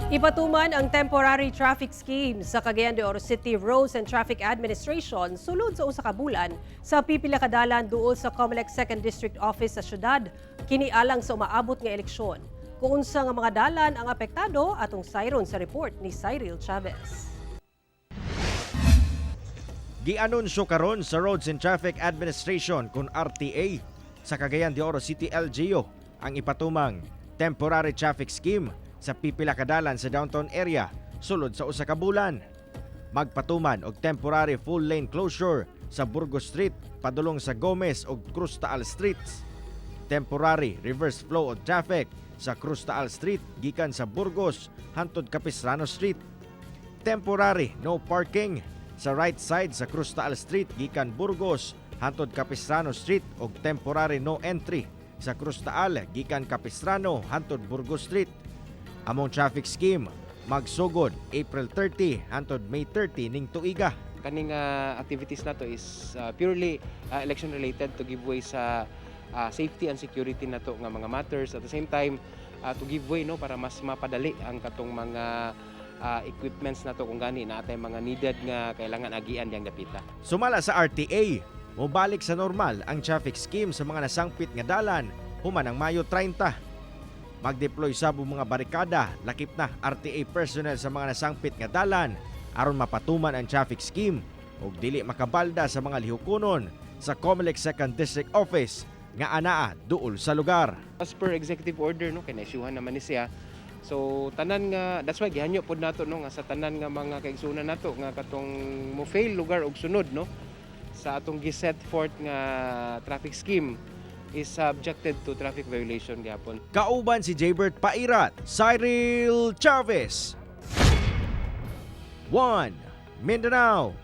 Ipatuman ang temporary traffic scheme sa Cagayan de Oro City Roads and Traffic Administration sulod sa usa ka bulan sa pipila ka dalan duol sa COMELEC 2nd District Office sa syudad, kini alang sa umaabot nga eleksyon. Kung unsa nga mga dalan ang apektado, atong sayron sa report ni Cyril Chavez. Gianunsyo karon sa Roads and Traffic Administration kon RTA sa Cagayan de Oro City LGU ang ipatumang temporary traffic scheme sa pipila ka dalan sa downtown area sulod sa usa ka bulan. Magpatuman og temporary full lane closure sa Burgos Street padulong sa Gomez ug Cruz Taal Streets. Temporary reverse flow of traffic sa Cruz Taal Street gikan sa Burgos hantod Capistrano Street. Temporary no parking sa right side sa Cruz Taal Street gikan Burgos hantod Capistrano Street ug temporary no entry sa Cruz Taal gikan Capistrano hantod Burgos Street. Among traffic scheme magsugod April 30 hantod May 30 ning tuiga. Kaning activities nato is purely election related to give way sa safety and security nato nga mga matters, at the same time to give way, no, para mas mapadali ang katong mga equipments nato kung gani naa tay mga needed nga kailangan agian diyang dapita. Sumala sa RTA, mobalik sa normal ang traffic scheme sa mga nasangpit nga dalan human ang Mayo 30. Magdeploy sab og mga barikada lakip na RTA personnel sa mga nasangpit nga dalan aron mapatuman ang traffic scheme ug dili makabalda sa mga lihukonon sa COMELEC 2nd District Office nga anaa duol sa lugar. As per executive order, no, kay na-issuehan naman ni siya. So tanan nga, that's why gihanyo pod nato, no, nga sa tanan nga mga kaigsuonan nato nga katong mo fail lugar og sunod, no, sa atong gi-set forth nga traffic scheme is subjected to traffic violation gyapon. Kauban si Jaybert Pairat, Cyril Chavez. 1 Mindanao.